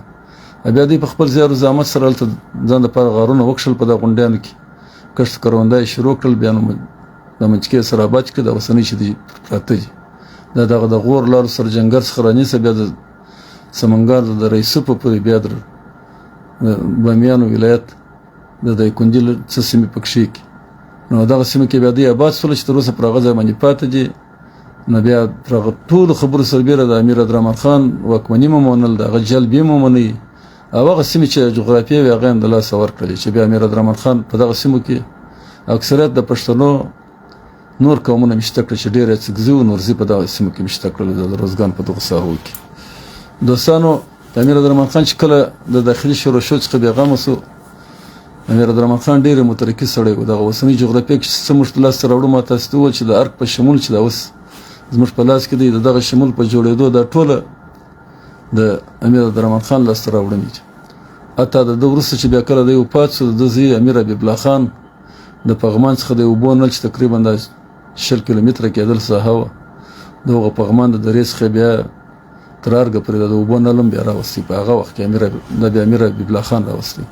بیا دوی په خپل زیار و زحمت سره هلته ځان دپاره غارونه وکښل، په دغه غونډیانو کې کښت کرونده یې شروع کړل. بیا نو د منطقې سره آباد کړي، د اوسنۍ چې دوی پراته دي، دا دغه د غور لارو سره جنګر څخه رانیسه بیا د سمنګان د رئیسه په پورې، بیا در بامیانو ولایت د دایکندي څه سیمې پکښې کې، نو دغه سیمه کې بیا دوی آباد سول چې تر اوسه پر هغه ځای باندې پاتې دي. نو بیا پر هغه ټولو خبرو سربېره د امیر عبدالرحمن خان واکمني مو منل، د هغه جلب یې مو منئ، او هغه سیمې چې جغرافیه وې هغه یې هم د لاسه ورکړلې چې بیا امیر عبدالرحمن خان په دغه سیمو کې اکثریت د پښتنو نور قومونه مشته کړل چې ډېر یې اڅکزي وو، نورزي په دغه سیمو کې مشته کړل د روزګان په دغو ساحو کې. دوستانو، امیر عبدالرحمن خان چې کله د داخلي شورشو څخه بېغمه سو، امیر عبدالرحمن خان ډېر مترقي سړی و. دغه اوسنۍ جغرافیه کې چې څه موږ لاسته راوړو، ما تاسو ته وویل چې د ارګ په شمول چې دا اوس زموږ په لاس کې دی، د دغه شمول په جوړېدو دا ټوله د امیر عبدالرحمن خان لاسته راوړنې دي. حتی د ده وروسته چې بیا کله دی وفات سو، د ده زوی امیر حبیب الله خان د پغمان څخه د اوبو نل چې تقریبا دا 20 کیلومتره کېدل ساحه وه، د هغه پغمان د درې څخه بیا تر ارګه پورې د اوبو نل هم بیا راوستی. په هغه وخت کې دا بیا امیر حبیب الله خان راوستی.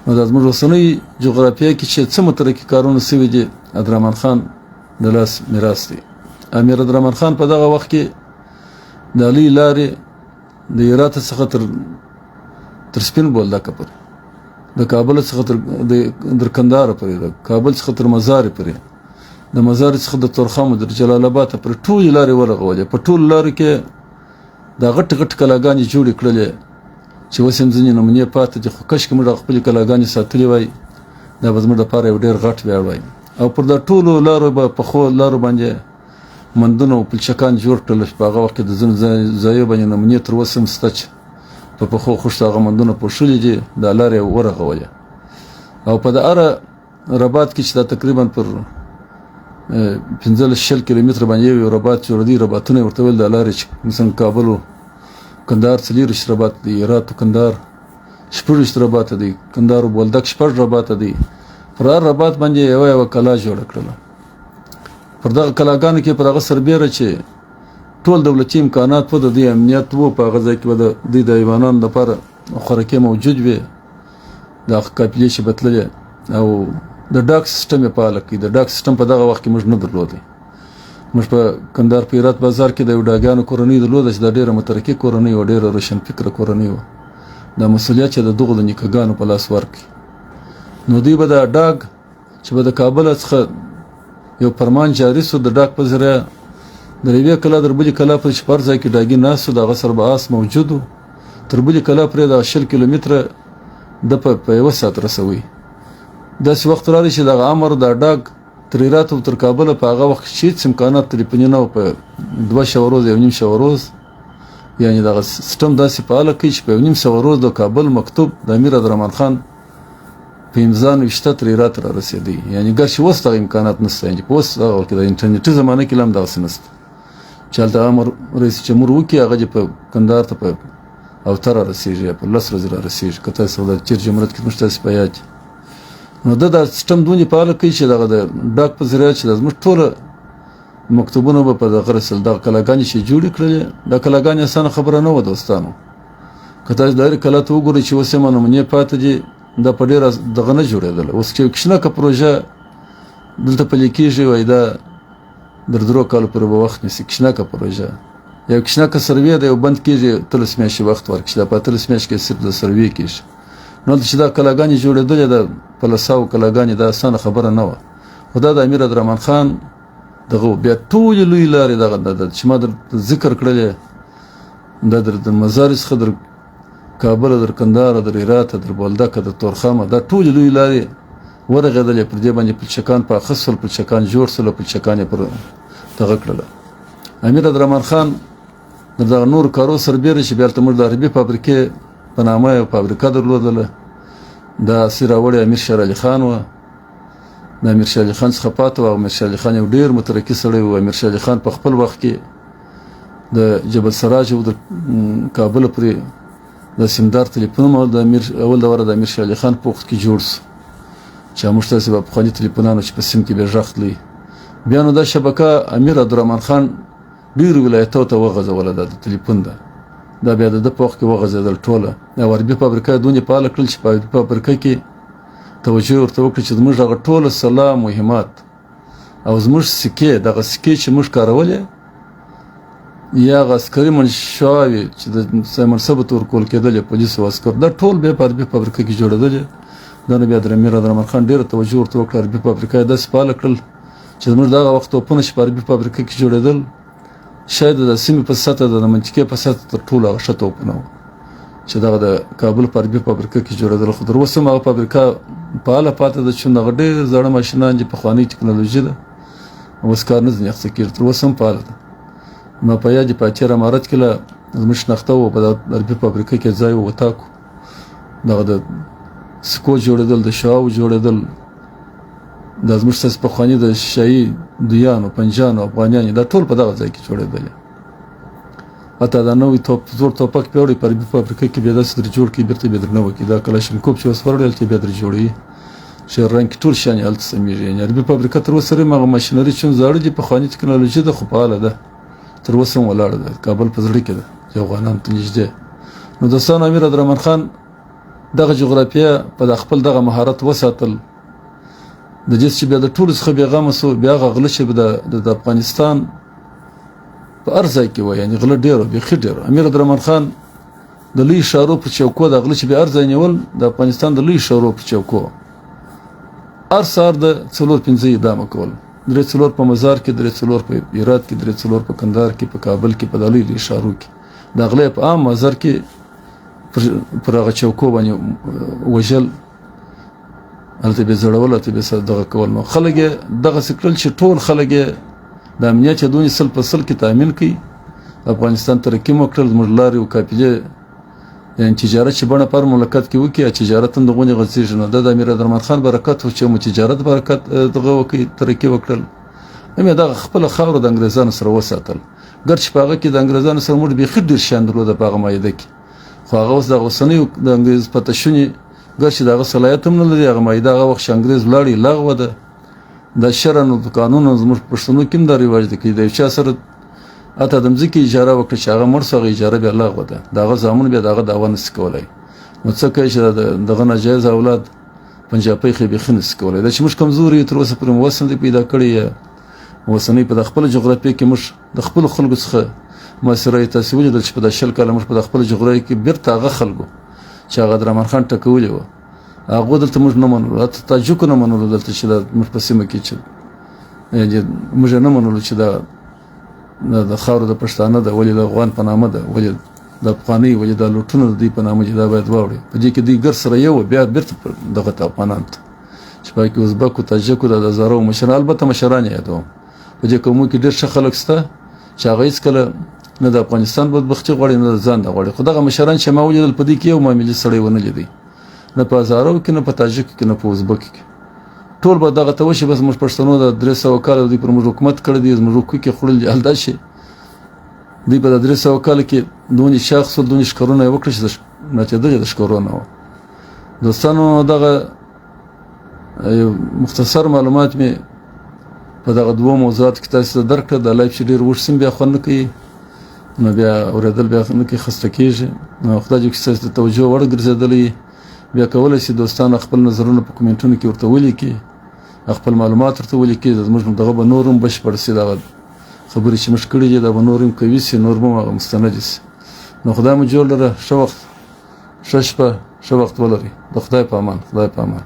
نو دا زموږ اوسنۍ جغرافیه کې چې څه مترقي کارونه سوي دي، عبدالرحمن خان د لاس میراث دی. امیر عبدالرحمن خان په دغه وخت کې د علي لارې د هرات څخه تر سپین بولدکه پورې، د کابل څخه تر در کندهاره پورې، د کابل څخه تر مزار پورې، د مزار څخه د تورخم در جلال آباد پورې ټولې لارې ورغولې. په ټولو لارو کې دا غټ غټ کلاګانې جوړې کړلې چې اوس هم ځینې نمونې پاتې دي، خو کشکې موږ خپلې کلاګانې ساتلې وای، دا به زموږ دپاره یو ډېر غټ ویاړ وای. او پر دا ټولو لارو به پخو لارو باندې مندونه او پلچکان جوړ کړل. په هغه وخت کې د ځینو ځایو باندې نمونې تر اوسه هم شته چې په پخو خښتو هغه مندونه پوښلي دي، دا لارې یې ورغولې. او په د هره رباط کې چې دا تقریبا پر 15 20 کیلومتره باندې یو رباط جوړ دی، رباطونه یې ورته ویل. دا لارې چې مثلا کابل و کندهار 24 رباط دی، هرات و کندهار 26 رباط دی، کندهار و بولدک 6 رباط دی. پر هر رباط باندې یوه یوه کلا جوړه کړله. پر دغه کلاګانو کې پر هغه سربېره چې ټول دولتي امکانات وو، د دوی امنیت وو، په هغه ځای کې به د دوی د حیوانانو لپاره خوراکې موجود وې، د هغه قافلې چې به تللې، او د ډاک سیستم یې فعاله کړي. د ډاک سیستم په دغه وخت کې موږ نه درلودی. موږ په کندهار په هرات بازار کې د یو ډاګانو کورنۍ درلوده چې دا ډېره مترقي کورنۍ وه، ډېره روشنفکره کورنۍ وه. دا مسؤلیت چې د دغو د نیکهګانو په لاس ورکړي، نو دوی به دا ډاګ چې به د کابل څخه یو فرمان جاري سو د ډاک په ذریعه د یوې کلا در بلې کلا پورې چې په هر ځای کې ډاګي ناست و، د هغه سره به آس موجود و، تر بلې کلا پورې دغه 20 کیلومتره ده په یوه ساعت رسوي. داسې وخت راغی چې دغه امر دا ډاګ تر هرات او تر کابله په هغه وخت کې چې هېڅ امکانات تلیفوني نه و، په 2 شوه روز 1.5 شوه روز، یعنې دغه سیستم داسې فعاله کوي چې په 1.5 شوه روز د کابل مکتوب د امیر عبدالرحمن خان په امضا نوشته تر هرات را رسېدی. یعنې ګر چې اوس دغه امکانات نشته، یعنې په اوس دغه وخت کې د انټرنیټي زمانه کې لا هم دغسې نشته چې هلته امر رئیس جمهور وکړي، هغه دې په کندهار ته په اوته را رسېږي یا په 10 ورځې را رسېږي، که تاسو د تېر جمهوریت کې موږ تاسې په یاد دي. نو ده دا سیستم دونې فعاله کوي چې دغه د ډاک په ذریعه چې زموږ ټوله مکتوبونه به په دغه رسېدل. دغه کلاګانې چې جوړې کړلې، دا کلاګانې اسانه خبره نه وه دوستانو. که تاسو د هرې کلا ته وګورئ چې اوس یې نمونې پاتې دي، دا په ډېره دغه نه جوړېدله. اوس چې کوچنکه پروژه دلته پلي کېږي، وایي دا در 3 کالو پورې به وخت نیسي. کوچنکه پروژه یو کوچنکه سروې ده، یو بند کېږي، 13 میاشتې وخت ورکړي، دا په 13 میاشتې کې صرف د سروې کېږي. نو هلته چې دا کلاګانې جوړېدلې، دا په لساو کلاګانې، دا اسانه خبره نه وه. خو دا د امیر عبدالرحمن خان دغه بیا ټولې لویې لارې دغه چې ما درته ذکر کړلې، دا در د مزار څخه در کابله، در کندهاره، در هراته، در بولدکه، در تورخمه، دا ټولې لویې لارې ورغېدلې. پر دې باندې پلچکان پاخه سول، پلچکان جوړ سول، پلچکان یې پر دغه کړله. امیر عبدالرحمن خان د دغه نورو کارو سربېره چې بیا هلته موږ د عربي فابریکې په نامه یوه فابریکه درلودله، دا اصلي راوړی امیر شېر علي خان و. د امیر شېر علي خان څخه پاتې و. امیر شېر علي خان یو ډېر مترقي سړی و. امیر شېر علي خان په خپل وخت کې د جبل سراج او د کابل پورې د سیمدار تلیفون هم د امیر اول دوره د امیر شېر علي خان په وخت کې جوړ سو، چې موږ تاسې به پخواني تلیفونانو چې په سیم کې به غږ تلی. بیا نو دا شبکه امیر عبدالرحمن خان ډېرو ولایتو ته وغځوله. دا د تلیفون ده، دا بیا د ده په وخت کې وغځېدل ټوله. او عربي فابریکه یې دونې فعاله کړل چې په عربي فابریکه کې توجه یې ورته وکړه چې زموږ هغه ټوله سلا مهمات او زموږ سکې، دغه سکې چې موږ کارولې یا هغه عسکري منشاوې چې د منصبو ته ورکول کېدلې پولیسو او عسکرو، دا ټول بیا په عربي فابریکه کې جوړېدلې. دا نو بیا د امیر عبدالرحمن خان ډېره توجه ورته وکړه. عربي فابریکه یې داسې فعاله کړل چې زموږ دغه وخت توپونه چې په عربي فابریکه کې جوړېدل، شاید د سیمې په سطح، د منطقې په سطح تر ټولو هغه ښه توپونه وو چې دغه د کابل په عربي فابریکه کې جوړېدل. خو تر اوسه هم هغه فابریکه فعاله پاتې ده، چې هغه ډېر زاړه ماشینان دي، پخوانۍ ټکنالوژي ده، اوس کار نه ځینې اخیستل کېږي، تر اوسه هم فعاله ده. ما په یاد دي په تېر امارت کې لا زموږ شناخته وه، په عربي فابریکه کې ځای و، اتاق و، دغه د سکو جوړېدل، د شعاو جوړېدل، دا زموږ ستاسې پخواني د شاهي دویانو، پنجانو، افغانیانو، دا ټول په دغه ځای کې جوړېدلې. حتی دا نوی زوړ توپک پیاوړی په عربي فابریکه کې بیا داسې در جوړ کړي، بېرته بیا در نه وکړي. دا کلاشینکوف چې اوس وروړی، هلته یې بیا در جوړوي، چې رنګ کې ټول شیان یې هلته سمېږي. یعنې عربي فابریکه تر اوسه هم هغه ماشینري چې زاړه دي، پخواني ټکنالوژي ده، خو فعاله ده، تر اوسه هم ولاړه ده، کابل په زړه کې ده، چې افغانانو ته نږدې. نو دوستانو، امیر عبدالرحمن خان دغه جغرافیه په خپل دغه مهارت وساتل. د دې چې بیا د ټولو څخه بېغمه سو، بیا هغه غله چې د افغانستان په هر ځای کې وه، یعنې غله ډېر وه، بیخي ډېر وه. امیر عبدالرحمن خان د لوی ښارو پر چوکو د غله چې بیا هر ځای نیول، د افغانستان د لوی ښارو پر چوکو هر سهار د 4-5 اعدامه کول، 3-4 په مزار کې، 3-4 په هرات کې، 3-4 په کندهار کې، په کابل کې، په دا لوی لوی ښارو کې. د غله په عام مزار کې پر هغه چوکو باندې وژل، هلته بې ځړول، هلته بې دغه کول. نو خلک یې دغسې کړل چې ټول خلک یې د امنیت یې دونې 100 په 100 کې تامین کړي. افغانستان ترقي مو کړل، زموږ لارې او قافلې، یعنې تجارت چې بڼه په هر مملکت کې وکړي، تجارت هم دغونې غځېږي. نو دا د امیر عبدالرحمن خان برکت و چې مو تجارت برکت دغه وکړي، ترقي وکړل. هم یې دغه خپله خاوره د انګرېزانو سره وساتل. ګر چې په هغه کې د انګرېزانو سره موږ بیخي ډېر شیان درلوده په هغه معاهده کې، خو هغه اوس دغه اوسنیو د انګرېز پته شونې، ګر چې د هغه صلاحیت هم نه لري. هغه معاهده هغه وخت چې انګرېز ولاړې لغوه ده. دا شرعاً او قانون زموږ پښتنو کې هم دا رواج دی، که د یو چا سره حتی د مځکې اجاره وکړه چې هغه مړ سو، هغه اجاره بیا لغوه ده، د هغه زامن بیا د هغه دعوه نه سي کولی. نو څه کوي چې دغه ناجایز اولاد پنجابۍ خو یې بیخي نه سي کولی. دا چې موږ کمزوري یو، تر اوسه پورې مو وس نه دی پیدا کړی، یا اوسنۍ په د خپله جغرافیه کې موږ د خپلو خلکو څخه محاصره یې تاسې ولیدل چې په دا 20 کاله موږ په د خپله جغرافیه کې بېرته هغه خلکو چې هغه عبدالرحمن خان ټکولي وه، هغو دلته موږ نه منلو، حتی تاجکو نه منلو دلته چې دا موږ په سیمه کې چې یعنې موږ نه منلو چې دا د خاوره د پښتانه ده، ولې د افغان په نامه ده، ولې د افغانۍ، ولې دا لوټونه د دوی په نامه چې دا باید واوړي. په دې کې دوی ګر سره یو بیا بیرته دغه ته افغانان ته چې پای کې ازبکو، تاجکو، د هزارو مشران، البته مشران یې یادوم. په دې قومو کې ډېر ښه خلک شته چې هغه هېڅکله نه د افغانستان بدبختي غواړي نه د ځان نه غواړي، خو دغه مشران چې ما ولیدل په دې کې یو معاملي سړی ونه لیدی، نه په هزارو کې، نه په تاجکو کې، نه په ازبکو کې. ټول به دغه ته وشي، بس موږ پښتنو د 300 کاله دوی پر موږ حکومت کړی دی، زموږ حقوق یې خوړلي دي. حال دا چې دوی په 300 کاله کې دونې شاخ سول، دونې ښکرونه یې وکړل چې ناچېدلې د ښکرونه وه. دوستانو دغه یو مختصر معلومات مې په دغه دوو موضوعاتو کې تاسو ته درکړه. دا live چې ډېر اوږد سي بیا خوند نه کوي، نو بیا اورېدل بیا نه کوي، خسته کېږي. نو خدای دې ستاسو د توجه وړ ګرځېدلی. بیا کولی شي دوستان خپل نظرونه په کومنټونو کې ورته ولیکي، خپل معلومات ورته ولیکي. زموږ دغه به نور هم بشپړ سي، دغه خبرې چې موږ کړي دي دا به نور هم قوي سي، نور به هم هغه مستند سي. نو خدای مو جوړ لره، ښه وخت، ښه شپه، ښه وخت ولرئ. د خدای په امان، خدای په امان.